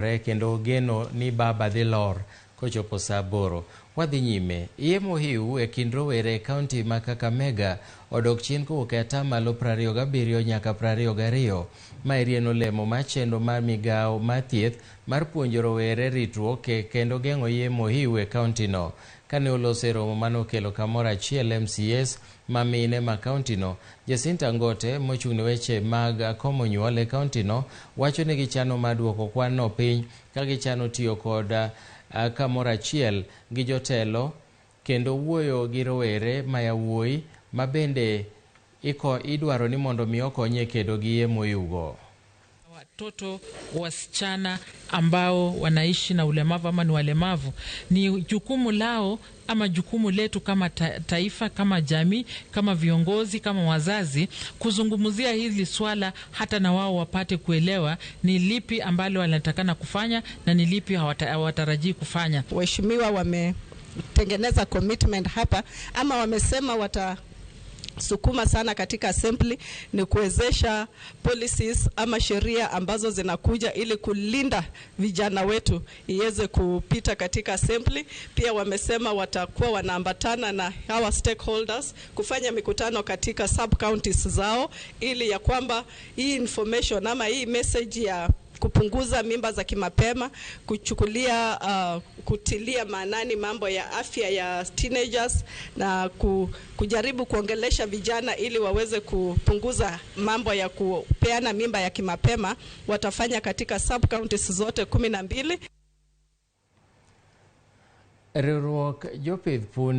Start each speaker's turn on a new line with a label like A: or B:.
A: Kendo geno ni baba dhi lor kochopo saa 8. Wadhi nyime. Iye mohiu e kind rowere e kaunti ma Kakamega odok chien kowuok e atamalo 27 nyaka 22. Maeri en olemo mar chenro mar migao mar thieth mar puonjo rowere ritruok kendo geng'o iye mohiu e kaunti no. Kane oloso e romo mane okelo kamoro achiel MCAs ma mine ma kaunti no, Jacinta Ngote mochung' ne weche mag komo nyuol e kaunti no wacho ni gichano mar duoko kwan no piny ka gichano tiyo kod kamoro achiel gi jotelo kendo wuoyo gi rowere ma yawuoyi ma bende idwaro ni mondo mi okony e kedo gi iye mohiugo.
B: Watoto wasichana ambao wanaishi na ulemavu ama ni walemavu, ni jukumu lao ama jukumu letu kama taifa, kama jamii, kama viongozi, kama wazazi kuzungumzia hili swala, hata na wao wapate kuelewa ni lipi ambalo wanatakana kufanya na ni lipi hawatarajii kufanya.
C: Waheshimiwa wametengeneza commitment hapa ama wamesema wata sukuma sana katika assembly ni kuwezesha policies ama sheria ambazo zinakuja ili kulinda vijana wetu iweze kupita katika assembly. Pia wamesema watakuwa wanaambatana na hawa stakeholders kufanya mikutano katika sub counties zao ili ya kwamba hii information ama hii message ya kupunguza mimba za kimapema, kutilia maanani mambo ya afya ya teenagers na kujaribu kuongelesha vijana ili waweze kupunguza mambo ya kupeana mimba ya kimapema, watafanya katika sub counties zote 12.
A: Riwruok jopidh punde.